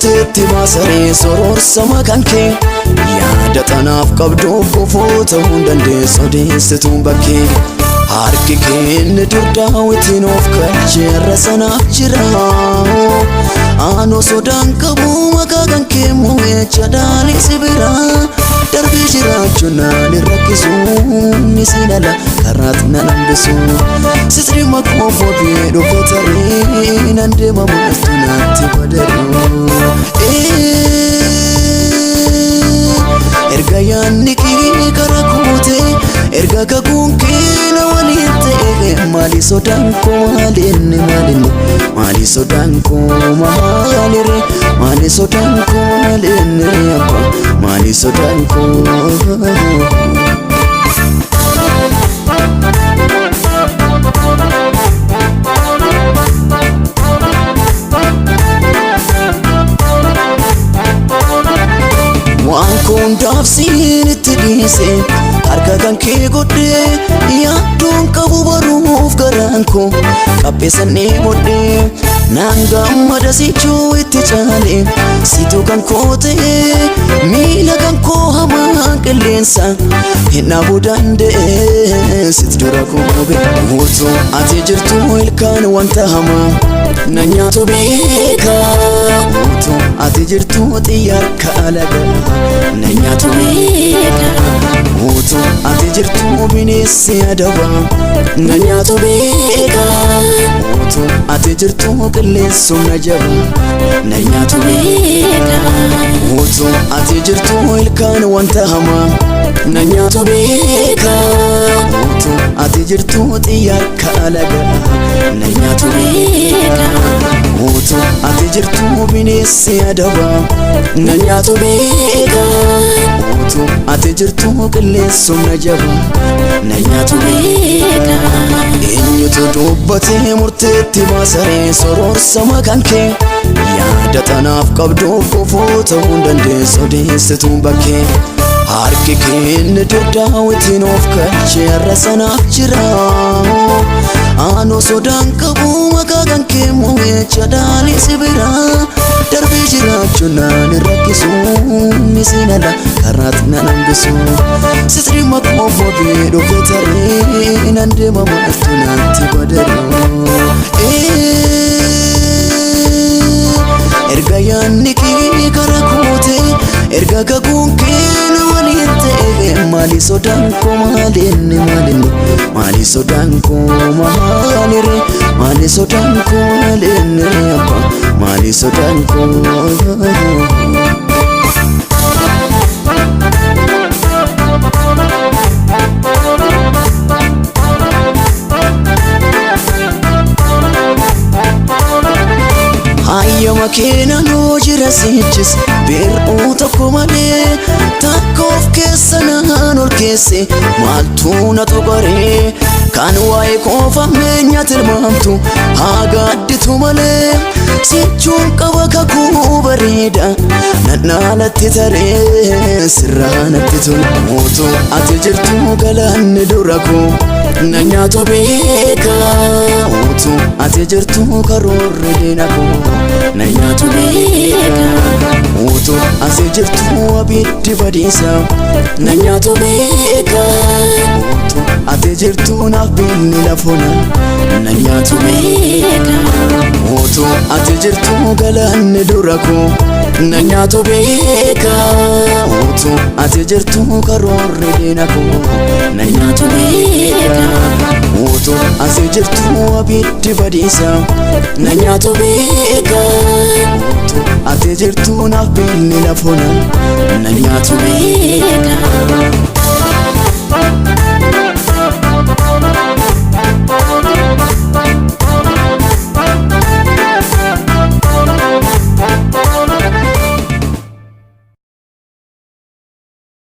murteetti baasaree soroorsa maqaan kee yaada tanaaf qabduuf gufuu ta'uu hin dandeessu odeessituun bakkee harki keenya dur daawwitiin of galcheerra sanaaf jira aanoo sodaan qabu maqaa kan kee mo'echa dhaalee si bira darbee jiraachuun naan hin rakkisu ni siin ala karaatti nan hambisu sisri makuma fobii dhufe taree nan deema maaltu natti badaru. Erga yaadni kee karaa kuute erga kakuun kee na waliin ta'e maali sodaan koo maalinni maalinni maali sodaan koo maalire maali sodaan koo maalinni abbaa maali sodaan koo. Waan kundaaf siin itti dhiise harka kan kee godhee yaaddoon qabu baruuf garaan koo qapheessannee bodhee naan gammada sichuu itti caale situ kan koo ta'e miila kan koo hamaa qilleensa hin dhaabuu danda'e sit dura koo beekuutu ati jirtu ilkaan wanta hamaa na nyaatu beeka utuu ati jirtu xiyyaarka alagaa na nyaatu beeka utuu ati jirtu bineensi adaba na nyaatu beeka utuu ati jirtu qilleensu na jaba na nyaatu beeka utuu ati jirtu ilkaan wanta hamaa na nyaatu beeka utuu ati jirtu xiyyaarka alagaa na nyaatu beeka utuu ati jirtu bineensi adaba na nyaatu beeka utuu ati jirtu qilleensu na jaba na nyaatu beeka eenyutu dubbatee murteetti baasaree soroorsa maqaan kee yaada tanaaf qabduuf gufuu ta'uu hin dandeessu odeessituun bakkee harki keenya dur daawwitiin of galcheerra sanaaf jira aanoo sodaan qabu maqaa kan kee mo'echa dhaalee si bira darbee jiraachuun naan hin rakkisu ni siin ala karaatti nan hambisu sisri makuma fobii dhufe taree nan deema maaltu natti badaru. Erga yaadni kee karaa kuute erga kakuun kee na waliin ta'e maali sodaan koo maalinni maalinni maali sodaan koo maalire maali sodaan koo maalinni abbaa maali sodaan koo. Hayyama keenanuu jira sichis bir'uu tokko malee takka of keessa naan ol keesse maaltu na tuqaree kan waa'ee koofamee tilmaamtu haa gaadditu malee sichuun qaba kakuu bareeda nannaalatti taree sirraa natti tolu utuu ati jirtu galaanni dura koo na nyaatu beeka utuu ati jirtu karoorri diina koo na nyaatu beeka utuu ati jirtu abiddi badiisa na nyaatu beeka utuu ati jirtu naaf binni lafoona na nyaatu beeka utuu ati jirtu galaanni dura koo na nyaatu beeka utuu ati jirtu karoorri diina koo na nyaatu beeka utuu ati jirtu abiddi badiisa na nyaatu beeka utuu ati jirtu naaf binni lafoona na nyaatu beeka.